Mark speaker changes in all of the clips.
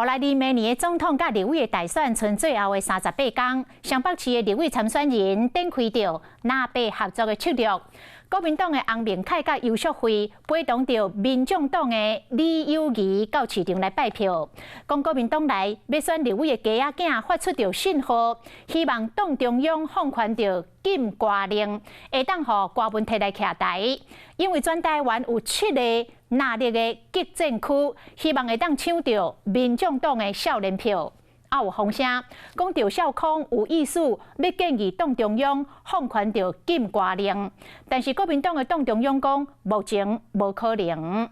Speaker 1: 予來離明年的總統佮立委的大選賰最後的38工，雙北市的立委參選人展開著藍白合作的策略。國民黨的洪明凱佮游淑慧陪同著民眾黨的李有儀到市場來拜票，講國民黨內欲選立委的雞仔囝發出著信號，希望黨中央放寬著禁歌令，會當予柯文哲來徛台，因為全台灣有七個藍綠的激戰區，希望會當搶著民眾黨的少年票。啊，有風聲講趙少康有意思欲建議黨中央放寬著禁歌令，但是國民黨的黨中央講目前無可能。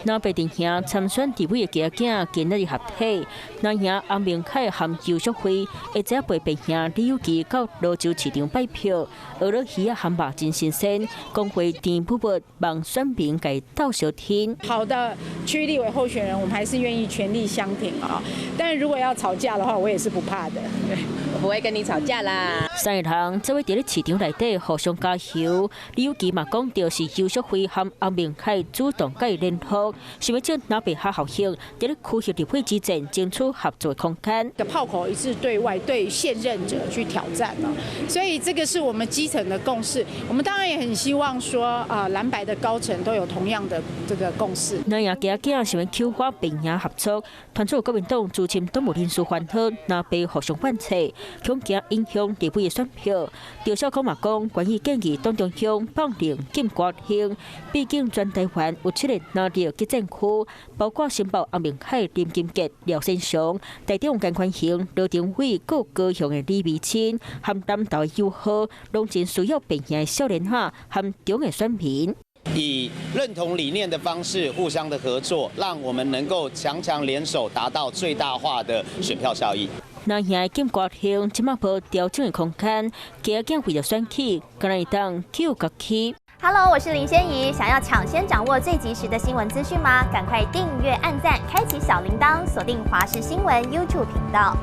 Speaker 2: 藍白陣營參選立委的雞仔囝今仔日合體，藍營洪明凱和游淑慧會早陪白營李有儀到蘆洲市場拜票，蚵仔魚仔和肉真新鮮，講話甜不不，望選民共鬥相挺。
Speaker 3: 好的區立委候選人，我們還是願意全力相挺啊。但如果要吵架的話，我也是不怕的。
Speaker 4: 我不會跟你吵架啦。
Speaker 2: 三个人做伙佇咧市場內底互相加油。李有儀嘛講著是游淑慧和洪明凱主動共伊聯絡，想欲藉藍白合效應，佇咧區域立委之戰爭取合作空間。
Speaker 3: 個炮口一致對外，對現任者去挑戰啊，所以這個是我們基層的共識。我們當然也很希望說，啊藍白的高層都有同樣的這個共識。
Speaker 2: 藍營雞仔囝想欲強化白營合作，團主國民黨資深黨務人士煩惱，藍白互相反制，恐驚影響立委的選票。趙少康嘛講，關於建議黨中央放令禁歌令，畢竟全台灣有七個藍綠激戰區，包括新北洪明凱、林金杰、廖先祥，台中江寬雄、羅庭偉、閣高雄的李眉蓁，和南投的游皓，攏真需要白營的少年仔和中的選民。
Speaker 5: 以認同理念的方式互相的合作，讓我們能夠強強聯手，達到最大化的選票效益。
Speaker 2: 藍營的禁歌令，這馬無調整的空間，雞仔囝為著選舉，敢若會當救家己。
Speaker 6: Hello，我是林仙怡，想要搶先掌握最及時的新聞資訊嗎？趕快訂閱、按讚、開啟小鈴鐺，鎖定華視新聞 YouTube 頻道。